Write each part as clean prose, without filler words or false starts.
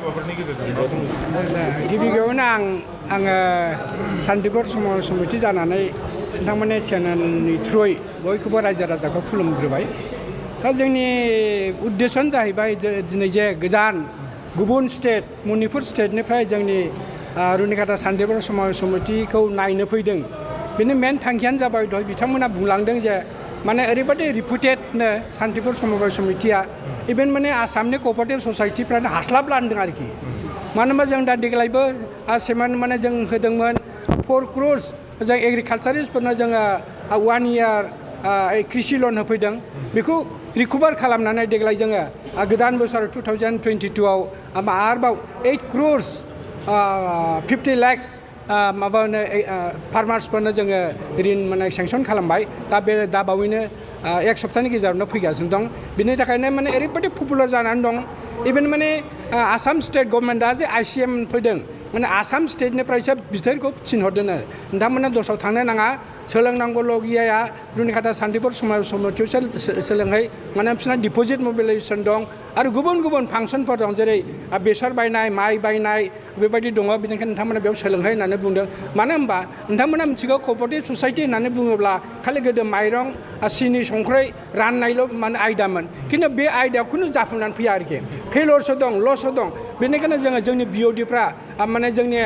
हाबाफोरनि गेजेरजों गिबियावनो आङो सान्तिपुर समाज समिति जानानै नोंथांमोननि चेनेलनि थ्रुयै बयखौबो रायजो राजाखौ खुलुमग्रोबाय। दा जोंनि उद्देश्यआनो जाहैबाय दिनै जे गोजान गुबुन स्टेट मणिपुर स्टेटनिफ्राय जोंनि रुनिकाटा सान्तिपुर समाज समितिखौ नायनो फैदों। बेनि मेन थांखियानो जाबाय दहाय बिथांमोना बुंलांदों जे माने ओरैबायदि रिपुटेडनो सान्तिपुर समाज समितिया इभेन माने आसामनि कअपारेटिभ ससाइटिफ्रानो हास्लाबला होनदों आरोखि। मानो होनबा जों दा देग्लायबो सेमान माने जों होदोंमोन 4 crores जों एग्रिकालचारिस्टफोरनो जोङो 1 year कृषि लन होफैदों। बेखौ रिकभार खालामनानै देग्लाय जोङो गोदान बोसोर 2022आव आरोबाव 8 crores 50 lakhs माबानो फार्मार्सफोरनो जोङो ऋण माने सेंसन खालामबाय। दा बावैनो 1 सप्ताहनि गेजेरावनो फैगासिनो दं। बिनि थाखायनो माने ओरैबायदि पपुलार जानानै दं। इभेन माने आसाम स्टेट गभर्नमेन्टआ जे ICM फैदों माने आसाम स्टेटनिफ्रायसो बिथोरखौ थिनहरदोंनो नोंथांमोना दस्रायाव थांनो नाङा, सोलोंनांगौल' गैया। रुनिकाटा सान्तिपुर समाज समितियाव सोलोंहै माने बिसोरना डिप'जिट मबिलाइजेसन दं आरो गुबुन गुबुन फांसनफोर दं जेरै बेसर बायनाय माइ बायनाय बेबायदि दङ। बेनिखायनो नोंथांमोना बेयाव सोलोंहै होननानै बुंदों। मानो होनबा नोंथांमोना मिथिगौ कअपारेटिभ ससाइटि होननानै बुङोब्ला खालि गोदो माइरं सिनि संख्रै राननायल' माने आयदामोन। खिन्थु बे आयदायाव खुनु जाफुंनानै फैया आरोखि। फेलरसो दं, लसो दं। बेनिखायनो जोंनि BODफ्रा माने जोंनि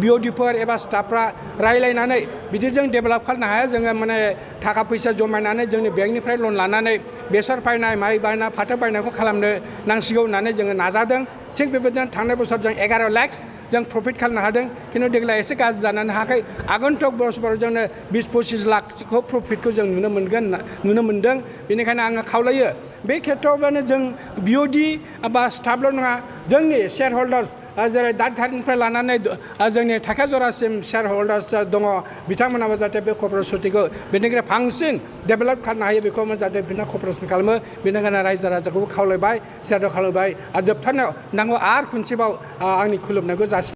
BODफोर एबा स्टाफफ्रा रायलायनानै बिदि जों डेभेलप खालामनो हाया। जोङो माने थाखा फैसा जमायनानै जोंनि बेंकनिफ्राय लन लानानै बेसर बायनाय माइ बायनाय फाथो बायनायखौ खालामनो नांसिगौ होननानै जोङो नाजादों। थिग बेबायदिनो थांनाय बोसोर जों 11 lakhs जों प्रफिट खालामनो हादों। खिन्थु देग्लाय एसे गाज्रि जानानै हायाखै। आगन्तक बोसोराव जोंनो 20-25 लाखखौ प्रफिटखौ जों नुनो मोन्दों। बेनिखायनो आङो खावलायो बे खेथ्रआवनो जों BOD बा स्टाफल' नङा जोंनि शेयार हल्डार्स जेरै दादघाटनिफ्राय लानानै जोंनि थाखाजरासिम शेयार हल्डार्स दङ बिथांमोनाबो जाहाथे बे क'पारेटिभ समितिखौ बेनिफ्राय बांसिन डेभेलप खालामनो हायो बेखौ जाहाथे बिना क'पारेसन खालामो। बेनिखायनो रायजो राजाखौबो खावलायबाय, शेयार खावलायबाय। आरो जोबथारनायाव नांगौ आरो खनसेबाव आंनि खुलुमनायखौ जासि